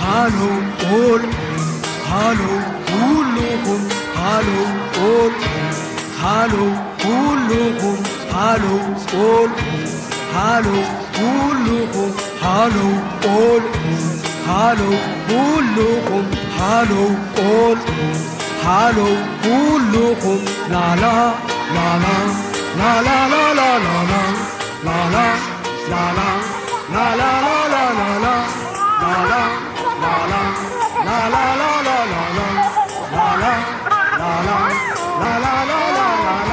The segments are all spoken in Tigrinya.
ሃሎ ቆልዑ፣ ሃሎ ኩልኹም፣ ሃሎ ቆልዑ፣ ሃሎ ኩልኹም፣ ሃሎ ቆልዑ፣ ሃሎ ኩልኹም፣ ሃሎ ቆልዑ፣ ሃሎ ኩልኹም፣ ሃሎ ቆልዑ፣ ሃሎ ኩልኹም። ላላ ላላ ላላ ላላ ላላ ላላ ላላ ላላ ላላ ላላ ላላ ላላ ላላ ላላ ላላ ላላ ላላ ላላ ላላ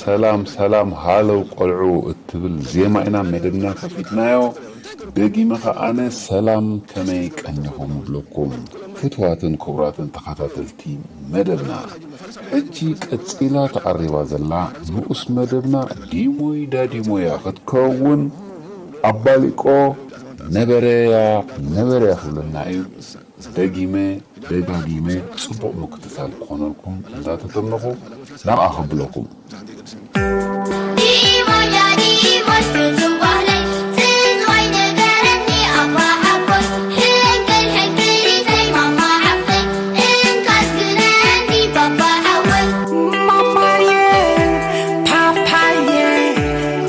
ሰላም፣ ሰላም፣ ሃለው ቆልዑ እትብል ዜማ ኢና መደብና ከፊትናዮ። ደጊመ ኸኣ ኣነ ሰላም፣ ከመይ ቀኒኹም እብለኩም። ፍትዋትን ክቡራትን ተኸታተልቲ መደብና፣ ሕጂ ቀጺላ ተቐሪባ ዘላ ንኡስ መደብና ዲሞይ ዳዲሞያ ክትከውን፣ ኣባ ሊቆ ነበረያ፣ ነበረያ ክብለና እዩ። ደጊመ ደጋጊመ ጽቡቕ ምክትታል ክኾነልኩም እንዳተተመኹ ናብኣ ከብለኩም። ማማየ ፓፓየ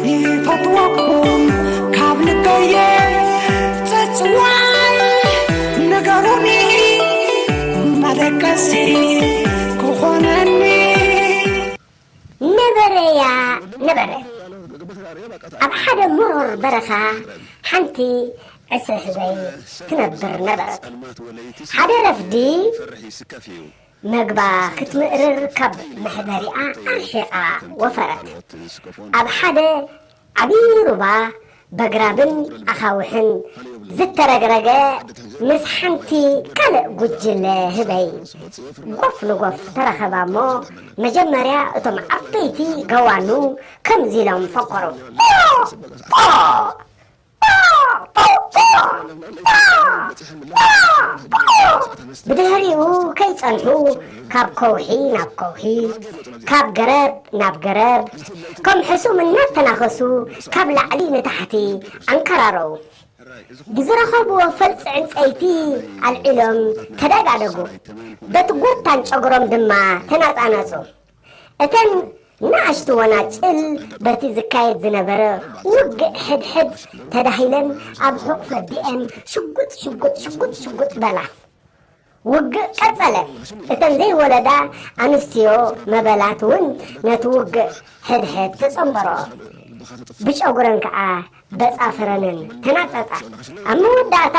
ይፈትወኩም ካብ ልበየ ጽጽዋይ ንገሩኒ መደቀሲ ክኾነኒ። ነበረያ ነበረ። ኣብ ሓደ መሮር በረኻ ሓንቲ ዕሰ ህበይ ትነብር ነበረት። ሓደ ረፍዲ መግባ ክትምእርር ካብ መሕደሪኣ ኣርሒቓ ወፈረት። ኣብ ሓደ ዓቢ ሩባ በግራብን ኣኻውሕን ዝተረግረገ ምስ ሓንቲ ካልእ ጉጅለ ህበይ ጎፍ ንጎፍ ተራኸባ እሞ መጀመርያ እቶም ዓበይቲ ገዋኑ ከምዚ ኢሎም ፈከሩ። ብድሕሪኡ ከይጸንሑ ካብ ከውሒ ናብ ከውሒ፣ ካብ ገረብ ናብ ገረብ፣ ከም ሕሱም እናተናኸሱ ካብ ላዕሊ ንታሕቲ ኣንከራረው። ብዝረኸብዎ ፈልፂ ዕንፀይቲ ኣልዒሎም ተደጋደጉ። በቲ ጎታን ጨጉሮም ድማ ተናፃነፁ። እተን ንኣሽቱ ወናጭል በቲ ዝካየድ ዝነበረ ውግእ ሕድሕድ ተዳሂለን ኣብ ሑቕ ፈዲአን ሽጉጥ ሽጉጥ ሽጉጥ ሽጉጥ በላ። ውግእ ቀጸለ። እተን ዘይወለዳ ኣንስትዮ መበላት እውን ነቲ ውግእ ሕድሕድ ተጸንበርኦ። ብጨጉረን ከኣ በጻፍረንን ተናጸጻ። ኣብ መወዳእታ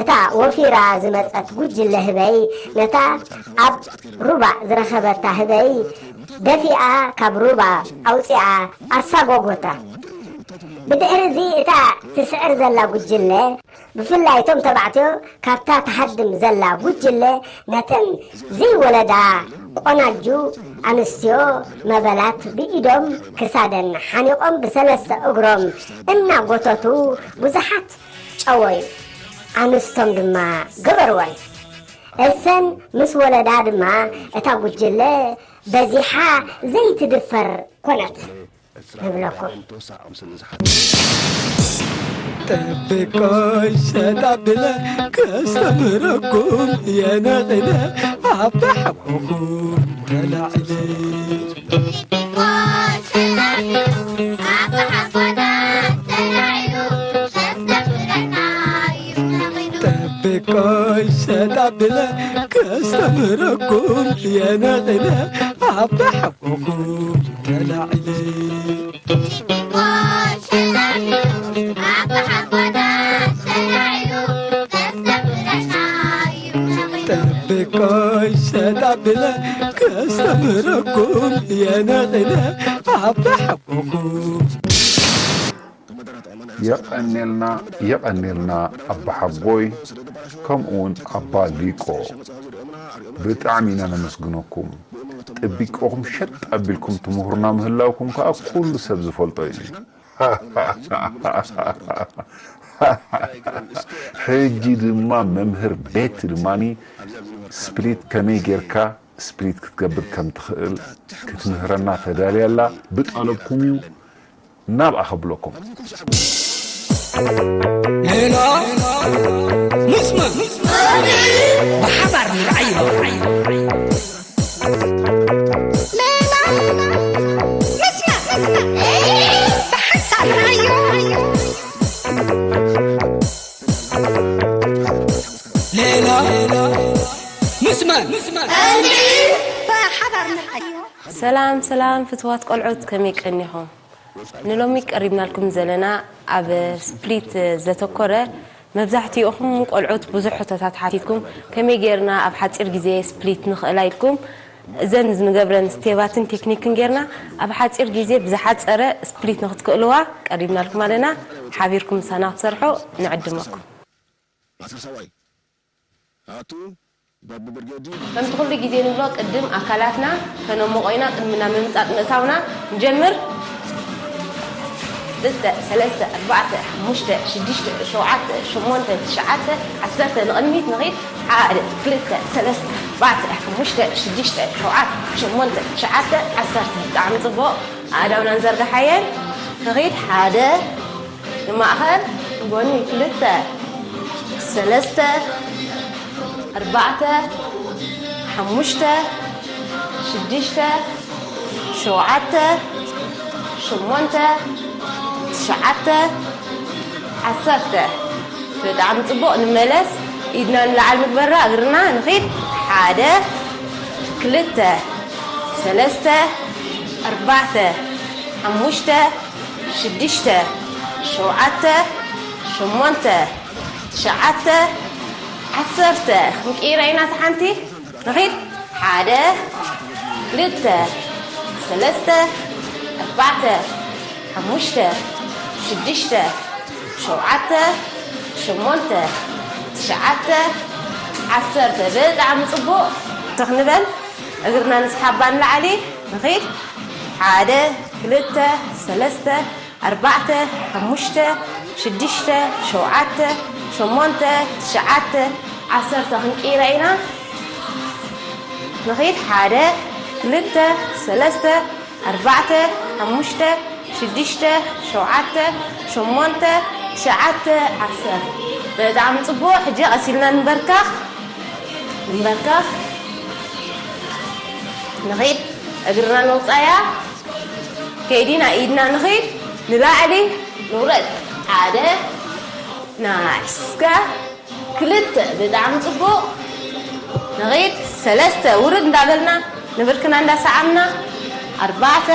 እታ ወፊራ ዝመጸት ጉጅለ ህበይ ነታ ኣብ ሩባ ዝረኸበታ ህበይ ደፊኣ ካብ ሩባ ኣውጺኣ ኣሳጎጎታ። ብድሕሪ እዚ እታ ትስዕር ዘላ ጉጅለ ብፍላይ እቶም ተባዕትዮ ካብታ ትሃድም ዘላ ጉጅለ ነተን ዘይወለዳ ቆናጁ ኣንስትዮ መበላት ብኢዶም ክሳደን ሓኒቖም ብሰለስተ እግሮም እናጎተቱ ብዙሓት ጨወዩ ኣንስቶም ድማ ገበርወን። እሰን ምስ ወለዳ ድማ እታ ጉጅለ በዚሓ ዘይትድፈር ኮነት። ንብለኩም። ጠብቆይ ሸጣብለ ከስተምረኩም የነቕለ ኣባሓጎኹም ተላዕለ። ጠብቆይ ሸጣብለ ከስተምረኩም የነቕለ ኣባሓጎኹም ተላዕለ። ጠብቆይ ሸጣብለ ከስተምረኩም የነቕለ ኣባሓጎኹም። የቐኔልና የቐኔልና ኣባሓጎይ ከምኡውን ኣባ ሊቆ ብጣዕሚ ኢና ነመስግነኩም። ጠቢቆኹም ሸጥ ኣቢልኩም ትምህሩና ምህላውኩም ከኣ ኩሉ ሰብ ዝፈልጦ እዩ። ሕጂ ድማ መምህር ቤት ድማኒ ስፕሊት ከመይ ጌርካ ስፕሊት ክትገብር ከም ትኽእል ክትምህረና ተዳልያ ኣላ። ብጠለብኩም እዩ ናብኣ ከብለኩም። ሌላ ምስማ ብሓባር ንርኣዮ። ሌላ ምስማ ብሓንሳብ ንርኣዮ። ሌላ ምስማ ብሓባር ንርኣዮ። ሰላም ሰላም ፍትዋት ቆልዑት ከመይ ቀኒኹም? ንሎሚ ቀሪብናልኩም ዘለና ኣብ ስፕሊት ዘተኮረ፣ መብዛሕትኦኹም ቆልዑት ብዙሕ ሕቶታት ሓቲትኩም፣ ከመይ ጌርና ኣብ ሓጺር ግዜ ስፕሊት ንኽእላ ኢልኩም፣ እዘን ዝንገብረን ስቴባትን ቴክኒክን ጌርና ኣብ ሓጺር ግዜ ብዝሓጸረ ስፕሊት ንኽትክእልዋ ቀሪብናልኩም ኣለና። ሓቢርኩም ምሳና ክትሰርሑ ንዕድመኩም። ኣቶ ሳዋይ፣ ኣቱ ባቢ ብርጌዲ። ከምቲ ኩሉ ግዜ ንብሎ፣ ቅድም ኣካላትና ከነሞቖ ኢና። ቅድሚ ናብ ምምጻጥ ምእታውና ንጀምር። ክልተ፣ ሰለስተ፣ ኣርባዕተ፣ ሓሙሽተ፣ ሽዱሽተ፣ ሸውዓተ፣ ሸሞንተ፣ ትሽዓተ፣ ዓሰርተ፣ ንቕድሚት ንኺድ። ሓደ፣ ክልተ፣ ሰለስተ፣ ኣርባዕተ፣ ሓሙሽተ፣ ሽዱሽተ፣ ሸውዓተ፣ ሸሞንተ፣ ትሽዓተ፣ ዓሰርተ። ብጣዕሚ ጽቡቕ። ኣእዳውና ንዘርግሓየን። ንኺድ። ሓደ፣ ንማእኸል፣ ንጎኒ። ክልተ፣ ሰለስተ፣ ኣርባዕተ፣ ሓሙሽተ፣ ሽዱሽተ፣ ሸውዓተ፣ ሸሞንተ፣ ትሽዓተ፣ ዓሰርተ። ብጣዕሚ ጽቡቕ። ንመለስ። ኢድና ንላዕሊ ንግበራ፣ እግርና ንኺድ። ሓደ፣ ክልተ፣ ሰለስተ፣ ኣርባዕተ፣ ሓሙሽተ፣ ሽዱሽተ፣ ሸውዓተ፣ ሸሞንተ፣ ትሽዓተ፣ ዓሰርተ። ክንቅይራ ኢና። እታ ሓንቲ ንኺድ። ሓደ፣ ክልተ፣ ሰለስተ፣ ኣርባዕተ፣ ሓሙሽተ፣ ሽዱሽተ፣ ሸውዓተ፣ ሸሞንተ፣ ትሽዓተ፣ ዓሰርተ። ብጣዕሚ ጽቡቕ። ትኽ ንበል። እግርና ንስሓባ ንላዕሊ። ንኺድ። ሓደ፣ ክልተ፣ ሰለስተ፣ ኣርባዕተ፣ ሓሙሽተ፣ ሽዱሽተ፣ ሸውዓተ፣ ሸሞንተ፣ ትሽዓተ፣ ዓሰርተ። ክንቅይራ ኢና። ንኺድ። ሓደ፣ ክልተ፣ ሰለስተ፣ ኣርባዕተ፣ ሓሙሽተ፣ ሽዱሽተ፣ ሸውዓተ፣ ሸሞንተ፣ ትሽዓተ፣ ዓሰርተ። ብጣዕሚ ጽቡቕ። ሕጂ ቀስ ኢልና ንበርከኽ። ንበርከኽ። ንኺድ። እግርና ነውጻያ። ከይዲና ኢድና ንኺድ። ንላዕሊ ንውረድ። ሓደ። ናይስ። እስከ ክልተ። ብጣዕሚ ጽቡቕ። ንኺድ። ሰለስተ። ውርድ እንዳበልና ንብርክና እንዳሰዓምና። ኣርባዕተ።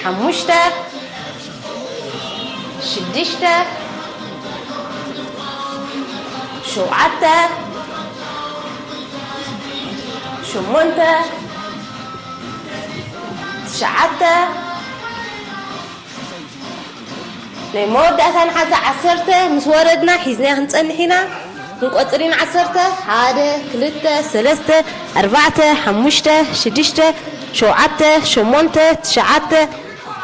ሓሙሽተ። ሽዱሽተ። ሸውዓተ። ሸሞንተ። ትሽዓተ። ናይ መወዳእታ ንሓዛ ዓሰርተ። ምስ ወረድና ሒዝናያ ክንጸንሕ ኢና። ክንቆጽር ኢና። ዓሰርተ። ሓደ፣ ክልተ፣ ሰለስተ፣ ኣርባዕተ፣ ሓሙሽተ፣ ሽዱሽተ፣ ሸውዓተ፣ ሸሞንተ፣ ትሽዓተ፣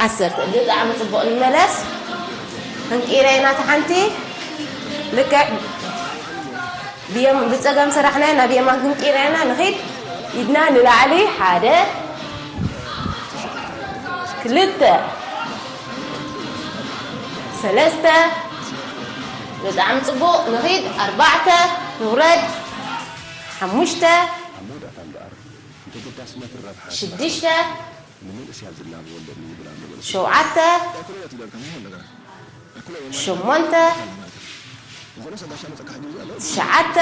ዓሰርተ። ብጣዕሚ ጽቡቕ። ንመለስ። ክንቅይራ ኢና። እታ ሓንቲ ልክዕ ብየም-፣ ብጸጋም ሰራሕና ናብ የማን ክንቅይራ ኢና። ንኺድ። ኢድና ንላዕሊ። ሓደ፣ ክልተ፣ ሰለስተ። ብጣዕሚ ጽቡቕ። ንኺድ። ኣርባዕተ፣ ንውረድ። ሓሙሽተ፣ ኣብ መወዳእታ እምበኣር፣ እንተ ገዳስነት ረብሓ ሽዱሽተ፣ ንምንእስ ያዝና ብወለድ ይብላ ኣለዎ። ሸውዓተ፣ ኣይኮነ ያትደር ከመይ ይሆን ነገር? ኣይኮነ የማን ሸሞንተ፣ ይሆን ነገር? ዝኾነ ሰብ ባሻ መጸካ ሕጂ ይብላ ኣለዎ። ትሽዓተ፣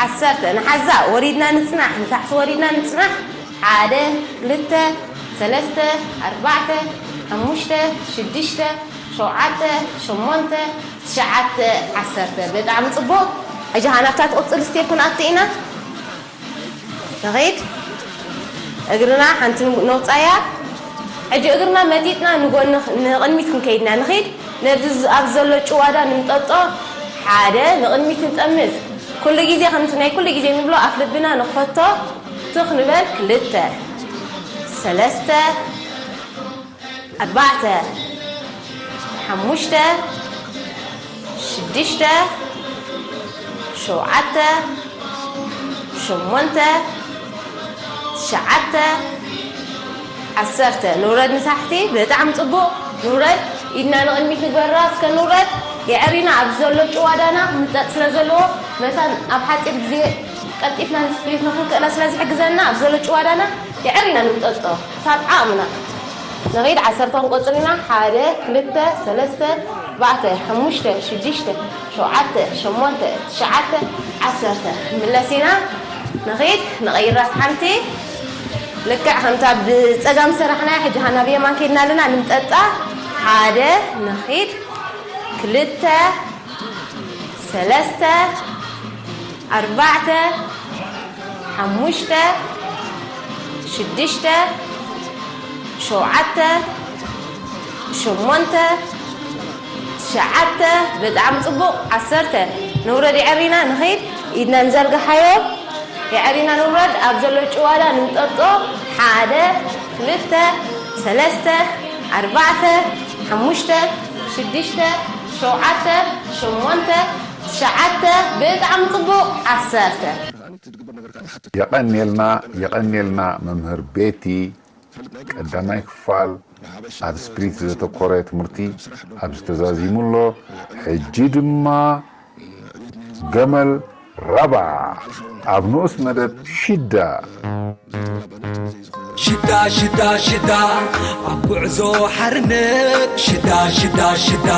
ዓሰርተ። ንሓዛ ወሪድና ንጽናሕ፣ ንታሕቲ ወሪድና ንጽናሕ። ሓደ፣ ክልተ፣ ሰለስተ፣ ኣርባዕተ፣ ሓሙሽተ፣ ሽዱሽተ፣ ሸውዓተ፣ ሸሞንተ፣ ትሽዓተ፣ ዓሰርተ። ብጣዕሚ ጽቡቕ። ሕጂ ሃናፍታ ትቕጽል ስቴፕ ክንኣቱ ኢና። ንኺድ። እግርና ሓንቲ ነውጻያ። ሕጂ እግርና መጢጥና ንጎኒ፣ ንቕድሚት ክንከይድና ንኺድ። ነዚ ዝ-፣ ኣብ ዘሎ ጭዋዳ ንምጠጦ። ሓደ፣ ንቕድሚት ንጠምዝ። ኩሉ ግዜ ከምቲ ናይ ኩሉ ግዜ ንብሎ ኣፍ ልብና ንኽፈቶ። ትኽ ንበል። ክልተ፣ ሰለስተ፣ ኣርባዕተ፣ ሓሙሽተ፣ ሽዱሽተ፣ ሸውዓተ፣ ሸሞንተ፣ ትሽዓተ፣ ዓሰርተ። ንውረድ ንታሕቲ። ብጣዕሚ ጽቡቕ። ንውረድ። ኢድና ንቕድሚት ንግበራ። እስከ ንውረድ። የዕሪና። ኣብ ዘሎ ጭዋዳና ምጠጥ ስለ ዘለዎ፣ መታን ኣብ ሓጺር ግዜ ቀልጢፍና ንስፕሊት ንኽንክእላ ስለ ዝሕግዘና፣ ኣብ ዘሎ ጭዋዳና የዕሪና ንምጠጦ። ክሳብ ዓቕምና። ንኺድ። ዓሰርተ ክንቆጽር ኢና። ሓደ፣ ክልተ፣ ሰለስተ፣ ኣርባዕተ፣ ሓሙሽተ፣ ሽዱሽተ፣ ሸውዓተ፣ ሸሞንተ፣ ትሽዓተ፣ ዓሰርተ። ክንምለስ ኢና። ንኺድ። ንቐይራ ሓንቲ። ልክዕ ከምታ ብጸጋም ሰራሕናያ፣ ሕጂ ሃና ብየማን ከይድና ኣለና። ንምጠጣ፣ ሓደ፣ ንኺድ፣ ክልተ፣ ሰለስተ፣ ኣርባዕተ፣ ሓሙሽተ፣ ሽዱሽተ፣ ሸውዓተ፣ ሸሞንተ፣ ትሽዓተ። ብጣዕሚ ጽቡቕ። ዓሰርተ። ንውረድ የዕሪና ንኺድ። ኢድና ንዘርግሓዮ። የዕሪና ንውረድ። ኣብ ዘሎ ጭዋዳ ንምጠጦ። ሓደ፣ ክልተ፣ ሰለስተ፣ ኣርባዕተ፣ ሓሙሽተ፣ ሽዱሽተ፣ ሸውዓተ፣ ሸሞንተ፣ ትሽዓተ። ብጣዕሚ ጽቡቕ። ዓሰርተ። የቐንየልና የቐንየልና መምህር ቤቲ። ቀዳማይ ክፋል ኣብ ስፕሪት ዘተኮረ ትምህርቲ ኣብዚ ተዛዚሙ ኣሎ። ሕጂ ድማ ገመል ራባ ኣብ ንኡስ መደብ ሽዳ። ሽዳ ሽዳ ሽዳ ኣብ ጉዕዞ ሓርነት ሽዳ ሽዳ ሽዳ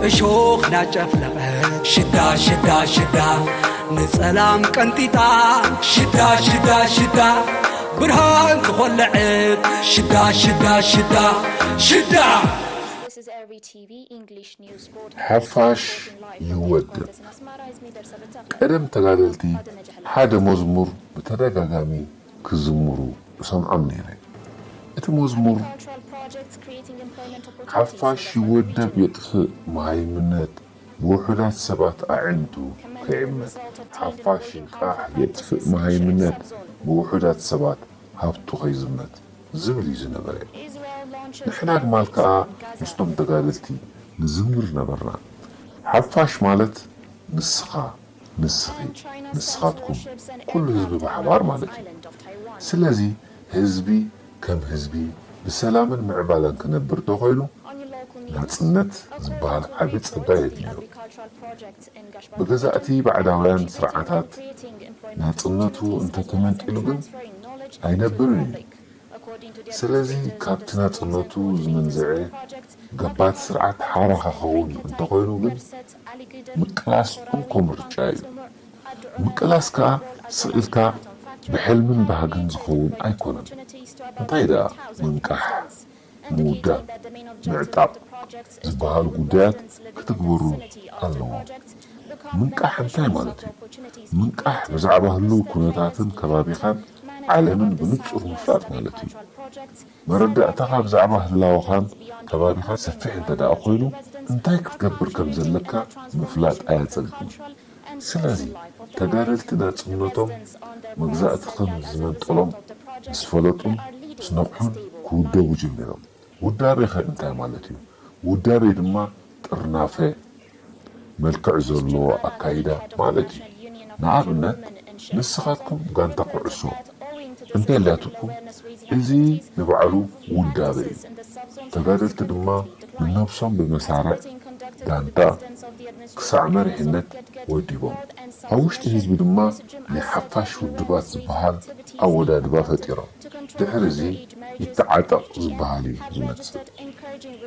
እሾኽ ናጨፍለቐት ሽዳ ሽዳ ሽዳ ንጸላም ቀንጢጣ ሽዳ ሽዳ ሽዳ ብርሃን ዝኾለዐት ሽዳ ሽዳ ሽዳ ሽዳ This is R V T V English News Broadcast. ሓፋሽ ይወደብ። ቀደም ተጋደልቲ ሓደ መዝሙር ብተደጋጋሚ ክዝምሩ እሰምዖም ነይረ። እቲ መዝሙር ሓፋሽ ይወደብ የጥፍእ መሃይምነት ብውሑዳት ሰባት ኣዒንቱ ክዕመት። ሓፋሽ ይንቃሕ የጥፍእ መሃይምነት ብውሑዳት ሰባት ሃብቱ ከይዝመት ዝብል እዩ ዝነበረ። ንሕና ኣግማል ከኣ ምስቶም ተጋደልቲ ንዝምር ነበርና። ሓፋሽ ማለት ንስኻ፣ ንስኺ፣ ንስኻትኩም፣ ኩሉ ህዝቢ ብሓባር ማለት እዩ። ስለዚ ህዝቢ ከም ህዝቢ ብሰላምን ምዕባለን ክነብር ተኾይኑ ናጽነት ዝበሃል ዓቢ ጸጋ የድልዮ። ብገዛእቲ ባዕዳውያን ስርዓታት ናጽነቱ እንተተመንጢሉ ግን ኣይነብርን እዩ። ስለዚ ካብቲ ናጽነቱ ዝመንዝዐ ገባቲ ስርዓት ሓራ ክኸውን እንተኾይኑ ግን ምቅላስ እንኮ ምርጫ እዩ። ምቅላስ ከኣ ስቕ ኢልካ ብሕልምን ባህግን ዝኸውን ኣይኮነን። እንታይ ደኣ ምንቃሕ፣ ምውዳብ፣ ምዕጣቕ ዝበሃሉ ጉዳያት ክትግበሩ ኣለዎም። ምንቃሕ እንታይ ማለት እዩ? ምንቃሕ ብዛዕባ ህሉው ኩነታትን ከባቢኻን ዓለምን ብንጹር ምፍላጥ ማለት እዩ። መረዳእታኻ ብዛዕባ ህላወኻን ከባቢኻን ሰፊሕ እንተ ደኣ ኮይኑ እንታይ ክትገብር ከም ዘለካ ምፍላጥ ኣየጸግምን። ስለዚ ተጋደልቲ ናጽነቶም መግዛእቲ ከም ዝመንጠሎም ምስ ፈለጡን ምስ ነቕሑን ክውደቡ ጀሚሮም። ውዳቤ ከ እንታይ ማለት እዩ? ውዳቤ ድማ ጥርናፈ፣ መልክዕ ዘለዎ ኣካይዳ ማለት እዩ። ንኣብነት ንስኻትኩም ጋንታ ኩዕሶ እንተልያትኩም እዚ ንባዕሉ ውዳበ እዩ። ተጋደልቲ ድማ ንነብሶም ብመሳርዕ ጋንታ ክሳዕ መሪሕነት ወዲቦም ኣብ ውሽጢ ህዝቢ ድማ ናይ ሓፋሽ ውድባት ዝበሃል ኣወዳድባ ፈጢሮም። ድሕሪ እዚ ይተዓጠቕ ዝበሃል እዩ ዝመጽእ።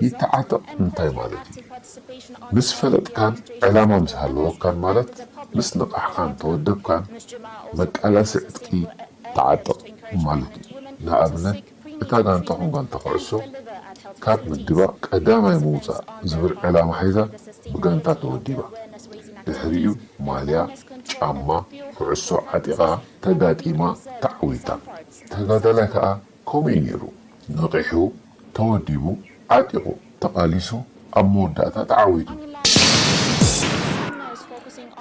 ይተዓጠቕ እንታይ ማለት እዩ? ምስ ፈለጥካን ዕላማ ምስ ሃለወካን ማለት ምስ ነቓሕካን ተወደብካን መቃላሲ ዕጥቂ ተዓጠቕ ማለት እዩ። ንኣብነት እታ ጋንታኹም ጋንታ ኩዕሶ ካብ ምድባ ቀዳማይ ምውፃእ ዝብል ዕላማ ሒዛ ብጋንታ ተወዲባ። ድሕሪኡ ማልያ፣ ጫማ፣ ኩዕሶ ዓጢቓ ተጋጢማ ተዓዊታ። ተጋዳላይ ከዓ ከምኡ እዩ ነይሩ። ነቒሑ፣ ተወዲቡ፣ ዓጢቑ፣ ተቓሊሱ ኣብ መወዳእታ ተዓዊቱ።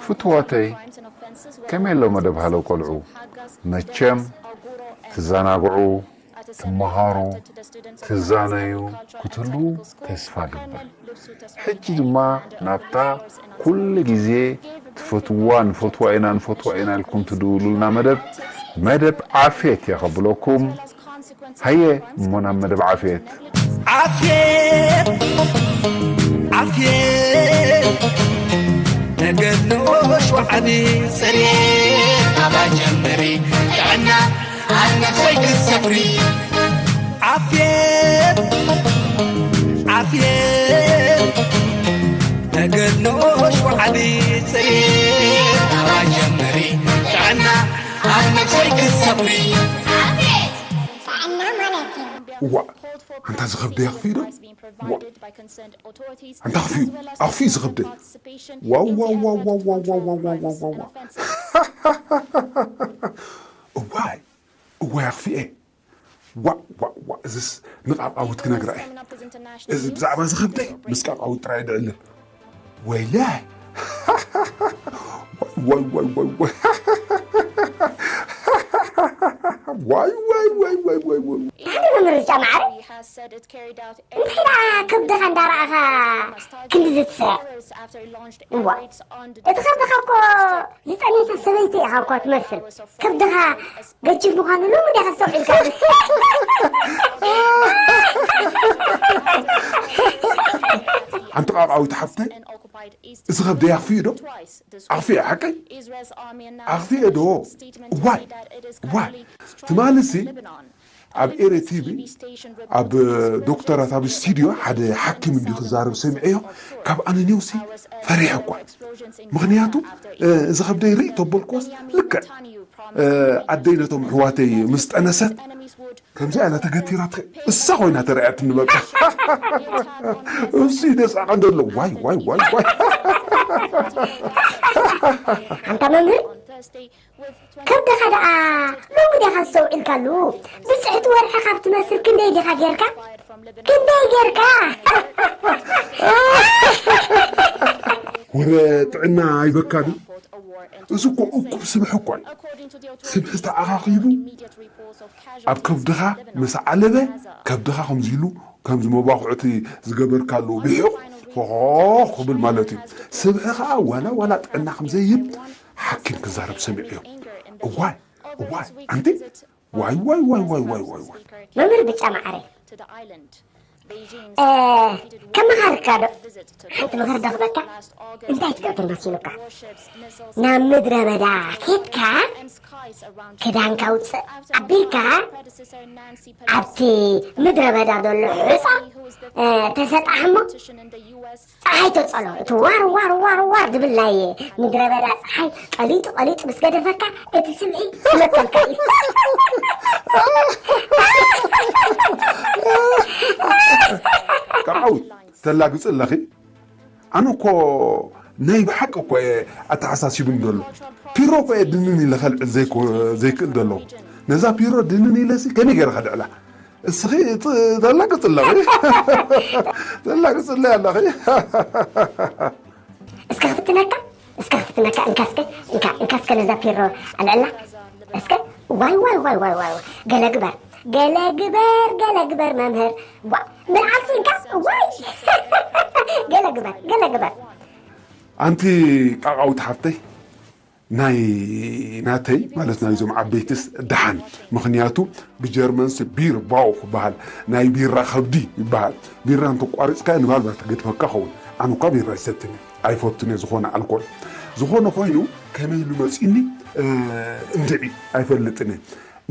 ፍትዋተይ፣ ከመይ ኣሎ መደብ ሃለው ቆልዑ? መቸም ትዘናግዑ፣ ትመሃሩ፣ ትዛነዩ ክትህልዉ ተስፋ ግበር። ሕጂ ድማ ናብታ ኩሉ ግዜ ትፈትዋ ንፈትዋ ኢና ንፈትዋ ኢና ኢልኩም ትድውሉልና መደብ መደብ ዓፍየት እየ ከብለኩም። ሃየ እሞ ናብ መደብ ዓፍየት። ዓፍየት ዓፍየት ተገድሎ ሸውዓቢ ጽሬት ኣባ ጀምሪ ጥዕና ኣብ ነፍሰይ ክትሰፍሪ ዓፍየት ዓፍየት ተገድሎ ሸውዓቢ ጽሬት ኣባ ጀምሪ ጥዕና ኣብ ነፍሰይ ክትሰፍሪ እዋ፣ ኣንታ ዝኸብደይ ኣኽፊኡ ዶ? እዋ፣ ኣንታ ኣኽፊኡ፣ ኣኽፊኡ ዝኸብደይ። ዋው፣ ዋው፣ ዋው፣ ዋው፣ ዋው፣ ዋው፣ ዋው፣ ዋው፣ ዋው፣ ዋው። እዋይ፣ እዋይ ኣኽፊኤ። ዋ፣ ዋ፣ ዋ፣ እዝስ ንቃቃዊት ክነግራ እየ። እዚ ብዛዕባ ዝኸብደይ ምስ ቃቃዊት ጥራይ ድዕልል። ወይለ። ዋይ፣ ዋይ፣ ዋይ፣ ዋይ፣ ዋይ። ዋይ፣ ዋይ፣ ዋይ፣ ዋይ፣ ዋይ፣ ዋይ። ሓንቲ መምህር ብጫ ማዕረ እንታይ ደኣ ከብድኻ እንዳረኣኻ ክንዲ ዝትስዕ? እዋ፣ እቲ ከብድኻ እኮ ዝጠነሰት ሰበይቲ ኢኻ እኳ ትመስል። ከብድኻ ገጅፍ ምዃኑ ሎሚ ዲኻ ኣስተውዒልካ? ሓንቲ ቃቃዊት ሓፍተይ፣ እዚ ከብደይ ኣኽፊኡ ዶ? ኣኽፊኤ ሓቀይ? ኣኽፊኤ ዶ? እዋይ፣ እዋይ፣ ትማልሲ ኣብ ኤረ ቲቪ ኣብ ዶክተራት ኣብ ስቱድዮ ሓደ ሓኪም እንዲዩ ክዛረብ ሰሚዐዮ። ካብ ኣነ ኔውሲ ፈሪሐ እኳ። ምኽንያቱ፣ እዚ ከብደይ ርኢ ተበልክዎስ ልክዕ ኣደይ ነቶም ኣሕዋተይ ምስ ጠነሰት ከምዚኣ ኢላ ተገቲራ ትኸ-፣ እሳ ኮይና ተረኣያትኒ በቃ። እሱ ይደስዓቐ እንደሎ ዋይ ዋይ ዋይ ዋይ። ኣንታ መምህር ከብድኻ ደኣ ሎሚ ዲኻ ኣስተውዒልካሉ? ብፅዕቲ ወርሒ ካብ ትመስል ክንደይ ዲኻ ጌርካ? ክንደይ ጌርካ? ወረ ጥዕና ኣይበካ ዶ? እዚ እኮ እኩብ ስብሒ እኮ እዩ። ስብሒ ተኣኻኺቡ ኣብ ከብድኻ ምስ ዓለበ ከብድኻ ከምዚ ኢሉ ከምዚ መባኹዕቲ ዝገበርካሉ ብሒቑ ፎኾኽ ክብል ማለት እዩ። ስብሒ ኸዓ ዋላ ዋላ ጥዕና ከምዘይህብ ሓኪም ክዛረብ ሰሚዐዮ። እዋይ እዋይ ኣንቲ ዋይ ዋይ ዋይ ዋይ ዋይ ዋይ ዋይ። መምህር ብጫ ማዕረ ከመኻርካ ዶ ሓንቲ ምኽሪ ደኽበካ እንታይ ትገብር መሲሉካ? ናብ ምድረ በዳ ኬድካ ክዳንካ ውፅእ ኣቢልካ ኣብቲ ምድረ በዳ ዘሎ ሑፃ ተሰጣሕ እሞ ፀሓይ ተፀሎ እቲ ዋር ዋር ዋር ዋር ዝብል ናይ ምድረ በዳ ፀሓይ ቀሊጡ ቀሊጡ ምስ ገደፈካ እቲ ስምዒ ይመተልካ እዩ። ቃዓው ተላግፅ ኣለኺ። ኣነ እኮ ናይ ብሓቂ እኮ እየ ኣተሓሳሲቡኒ ዘሎ። ፒሮ እኮ እየ ድንን ኢለ ከልዕል ዘይኮ- ዘይክእል ዘለኹ። ነዛ ፒሮ ድንን ኢለሲ ከመይ ገይረ ከልዕላ? እስኺ ጥ- ተላግፅ ኣለኺ። ተላግፅለይ ኣለኺ። እስከ ክፍትነካ እስከ ክፍትነካ እንካ እስከ እንካ እንካ እስከ ነዛ ፒሮ ኣልዕላ እስከ ዋይ ዋይ ዋይ ዋይ ዋይ ዋይ ገለ ግበር ገለ ግበር ገለ ግበር መምህር ዋ ብርዓሲ እንካ ዋይ ገለ ግበር ገለ ግበር ኣንቲ ቃቃዊት ሓፍተይ ናይ ናተይ ማለት ናይዞም ዓበይትስ ደሓን ምኽንያቱ ብጀርመንስ ቢር ባው ክበሃል ናይ ቢራ ከብዲ ይበሃል ቢራ እንተቋሪፅካ ንባልባት ትገድፈካ ኸውን ኣነ እኳ ቢራ ይሰትን ኣይፈቱን እየ ዝኾነ ኣልኮል ዝኾነ ኮይኑ ከመይ ኢሉ መፂኒ እንድዒ ኣይፈልጥን እየ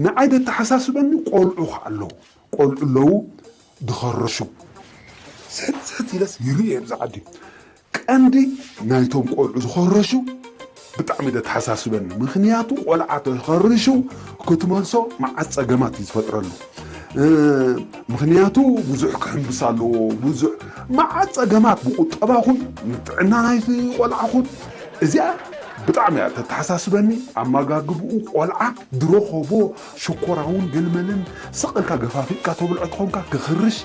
ንዓይ ደተሓሳስበኒ ቆልዑ ከ ኣለዉ ቆልዑ ኣለዉ ዝኸርሹ ሰትሰት ኢለስ ይርኢ እየ ብዛ ዓዲ ቀንዲ ናይቶም ቆልዑ ዝኸረሹ ብጣዕሚ ደተሓሳስበኒ ምኽንያቱ ቆልዓ ተኸርሹ ክትመልሶ መዓት ፀገማት እዩ ዝፈጥረሉ ምኽንያቱ ብዙሕ ክሕምብስ ኣለዎ ብዙሕ መዓት ፀገማት ብቁጠባ ኹን ንጥዕና ናይቲ ቆልዓ ኹን እዚኣ ብጣዕሚ እያ ተተሓሳስበኒ ኣመጋግብኡ ቆልዓ ድሮ ኸቦ ሽኮራውን ገልመልን ስቕ ኢልካ ገፋፊጥካ ተብልዖ ተኾንካ ክኽርሽ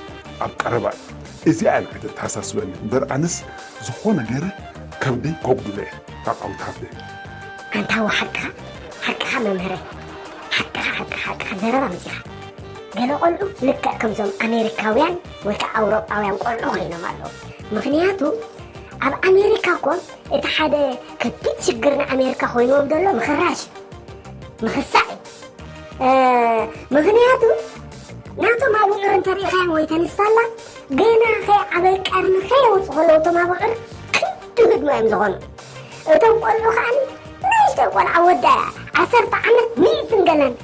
ኣብ ቀረባ እዩ እዚኣ እያ ንዓይ ተተሓሳስበኒ እምበር ኣነስ ዝኾነ ገይረ ከብደይ ከጉድሎ እየ ካብ ዓውት ሃፍተይ ኣንታዊ ሓቅኻ ሓቅኻ መምህረይ ሓቅኻ ሓቅኻ ሓቅኻ ዘረባ መፂኻ ገለ ቆልዑ ልክዕ ከምዞም ኣሜሪካውያን ወይ ከዓ ኣውሮጳውያን ቆልዑ ኮይኖም ኣለዉ ምኽንያቱ ኣብ ኣሜሪካ እኮ እቲ ሓደ ከቢድ ሽግር ንኣሜሪካ ኮይንዎም ዘሎ ምኽራሽ እዩ ምኽሳዕ እዩ ምኽንያቱ ናቶም ኣብዑር እንተሪኢኻዮም ወይ ተንስታላ ገና ከይዓበ ቀርኒ ከየውፅ ከለዉ እቶም ኣብዑር ክንዲ ህድሞ እዮም ዝኾኑ እቶም ቆልዑ ከዓ ንእሽተይ ቆልዓ ወዳ እያ ዓሰርተ ዓመት ሚእትን ገለን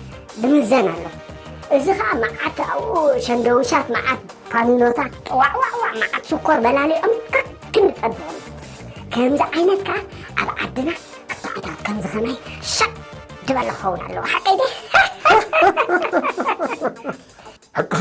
ብምዘን ኣሎ እዚ ከዓ መዓት ኣብኡ ሸንደውሻት መዓት ፓኒኖታት ጠዋዕዋዕዋዕ መዓት ሽኮር በላሊዖም ከክንፀብሖም ከምዚ ዓይነት ከዓ ኣብ ዓድና ክታዕታት ከምዚ ከማይ ሻቅ ዝበለ ክኸውን ኣለዎ ሓቀይ ደ ሓቅኺ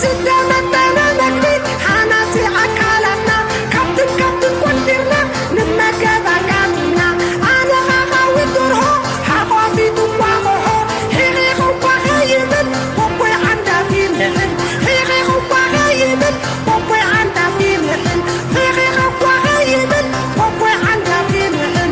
ዝተመጠነ መግቢ ሃናጺ ኣካላትና፣ ካብትን ካብትን ቆንጢርና ንመገብ ኣጋሚና። ኣነ ኻኻዊ ደርሆ፣ ሓቋፊ ትንቋቑሖ፣ ሒቒ ኸኳ ኸይብል፣ ቦቦይ ዓንዳፊ ምሕን፣ ሒቒ ኸኳ ኸይብል፣ ቦቦይ ዓንዳፊ ምሕን፣ ሒቒ ኸኳ ኸይብል፣ ቦቦይ ዓንዳፊ ምሕን።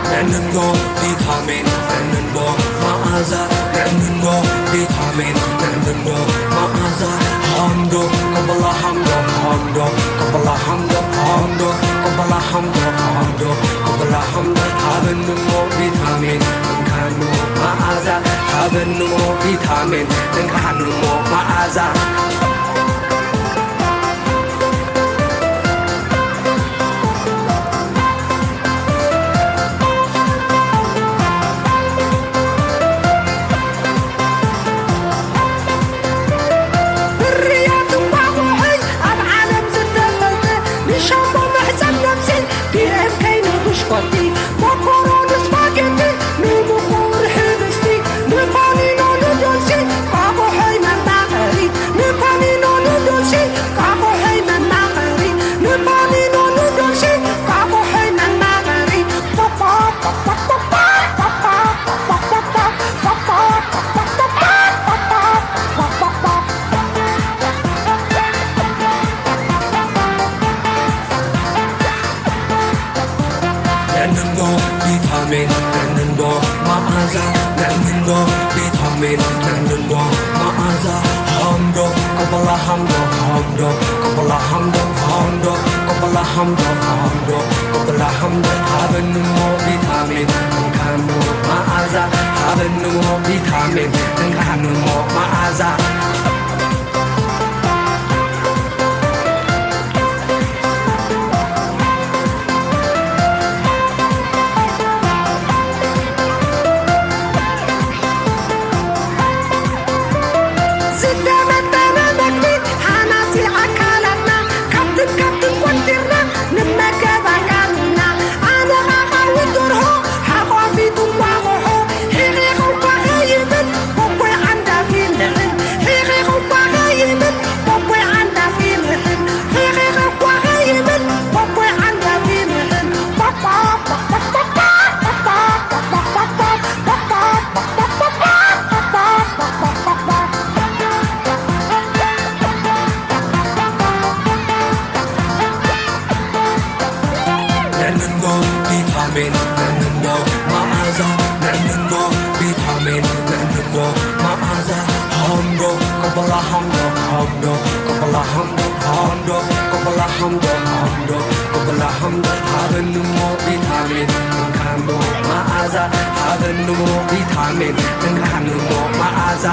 ጥዕንንዶ ቪታሚን፣ ጥዕንንዶ መኣዛ፣ ጥዕንንዶ ቪታሚን፣ ጥዕንንዶ መኣዛ። ሃምዶ፣ ቀበላ ሃምዶ፣ ሃምዶ፣ ቀበላ ሃምዶ፣ ሃምዶ፣ ቀበላ ሃምዶ፣ ሃምዶ፣ ቀበላ ሃምዶ። ሃበንሞ ቪታሚን፣ እንካኖ መኣዛ። ሃበንሞ ቪታሚን፣ እንካኖ መኣዛ። ፍርያት እንቋቑሖይ ኣብ ዓለም ዝደፈጠ፣ ንሻምቦ መሕጸብ ነብሲ፣ ፒ ኤም ኬ ንብሽኮቲ፣ ኮኮሮ ንስፓጌቲ፣ ንምቁር ሕብስቲ፣ ንፓኒኖ ኑዶልሲ፣ ቋቑሖይ መማቐሪ፣ ንፓኒኖ ኑዶልሲ፣ ቋቑሖይ መማቐሪ፣ ንፓኒኖ ኑዶልሲ፣ ቋቑሖይ መማቐሪ። ጥዕንንዶ ቪታሚን፣ ጥዕንንዶ መኣዛ፣ ጥዕንንዶ ቪታሚን፣ ጥዕንንዶ መኣዛ። ሃምዶ፣ ቀበላ ሃምዶ፣ ሃምዶ፣ ቀበላ ሃምዶ፣ ሃምዶ፣ ቀበላ ሃምዶ፣ ሃምዶ፣ ቀበላ ሃምዶ። ሃበንሞ ቪታሚን፣ እንካኖ መኣዛ። ሃበንሞ ቪታሚን፣ እንካንሞ መኣዛ። ዝተመጠነ መግቢ ሃናጺ ኣካላትና፣ ካብትን ካብትን ቆንጢርና ንመገብ ኣካልና። ኣነ ኻኻዊ ደርሆ፣ ሓቋፊት እንቋቑሖ፣ ሒቒ ኸኳ ኸይብል፣ ቦቦይ ዓንዳፊ ምሕን። ሒቒ ኸኳ ኸይብል፣ ቦቦይ ዓንዳፊ ምሕን። ሒቒ ኸኳ ኸይብል፣ ቦቦይ ዓንዳፊ ምሕን። ጥዕንንዶ ቪታሚን፣ ጥዕንንዶ መኣዛ፣ ጥዕንንዶ ቪታሚን፣ ጥዕንንዶ መኣዛ። ሃምዶ፣ ቀበላ ሃምዶ፣ ሃምዶ፣ ቀበላ ሃምዶ፣ ሃምዶ፣ ቀበላ ሃምዶ፣ ሃምዶ፣ ቀበላ ሃምዶ። ሃበንሞ ቪታሚን፣ እንካንሞ መኣዛ። ሃበንሞ ቪታሚን፣ እንካንሞ መኣዛ።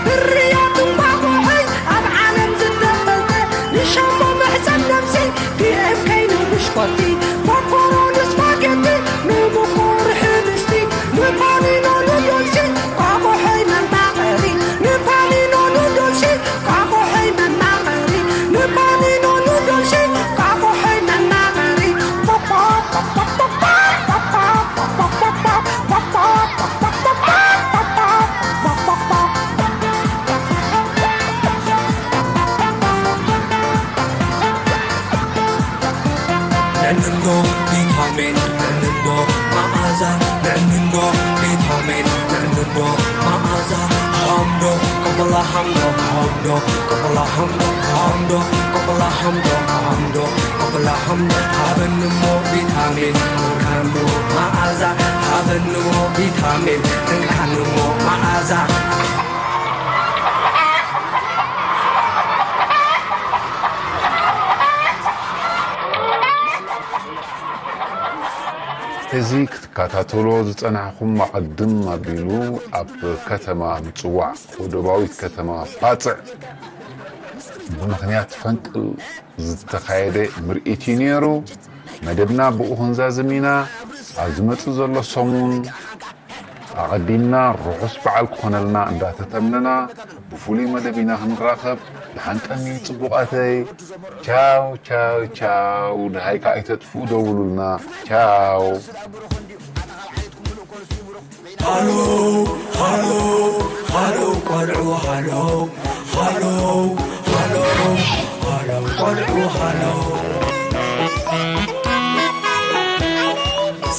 ፍርያት እንቋቑሖይ ኣብ ዓለም ዝተፈልጠ፣ ንሻምቦ መሕጸብ ነብሲ፣ ፒ ኤም ከይ ንብሽኮቲ፣ ኮኮሮ ንስፓጌቲ፣ ንምቁር ሕብስቲ፣ ንፓኒኖ ንዶልሲ፣ ቋቑሖይ መማቐሪ፣ ንፓ ንዕንዶ ቪታሚን፣ ንዕንዶ መኣዛ፣ ንዕንዶ ቪታሚን፣ ንዕንዶ መኣዛ። ሃምዶ፣ ቀበላ ሃምዶ፣ ሃምዶ፣ ቀበላ ሃምዶ፣ ሃምዶ፣ ቀበላ ሃምዶ፣ ሃምዶ፣ ቀበላ ሃምዶ። ሃበንሞ ቪታሚን፣ ንዕንዶ መኣዛ፣ ሃበንሞ ቪታሚን፣ ንዕንዶ መኣዛ። እዚ ክትከታተሎ ዝጸናሕኹም ኣቐድም ኣቢሉ ኣብ ከተማ ምጽዋዕ ወደባዊት ከተማ ባጽዕ ብምኽንያት ፈንቅል ዝተኻየደ ምርኢት እዩ ነይሩ። መደብና ብኡ ክንዛዝም ኢና። ኣብ ዝመጽእ ዘሎ ሰሙን ኣቐዲምና ርሑስ በዓል ክኾነልና እንዳተተምነና ብፍሉይ መደብ ኢና ክንራኸብ። ደሓን ቀኒ ጽቡቓተይ። ቻው ቻው ቻው። ደሃይ ከኣ ኣይተጥፍኡ ደውሉልና። ቻው። ሃሎ ሃሎ ሃሎ ቆልዑ ሃሎ ሃሎ ሃሎ ሃሎ ቆልዑ ሃሎ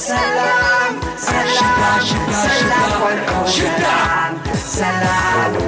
ሰላም ሰላም ሰላም ቆልዑ ሰላም ሰላም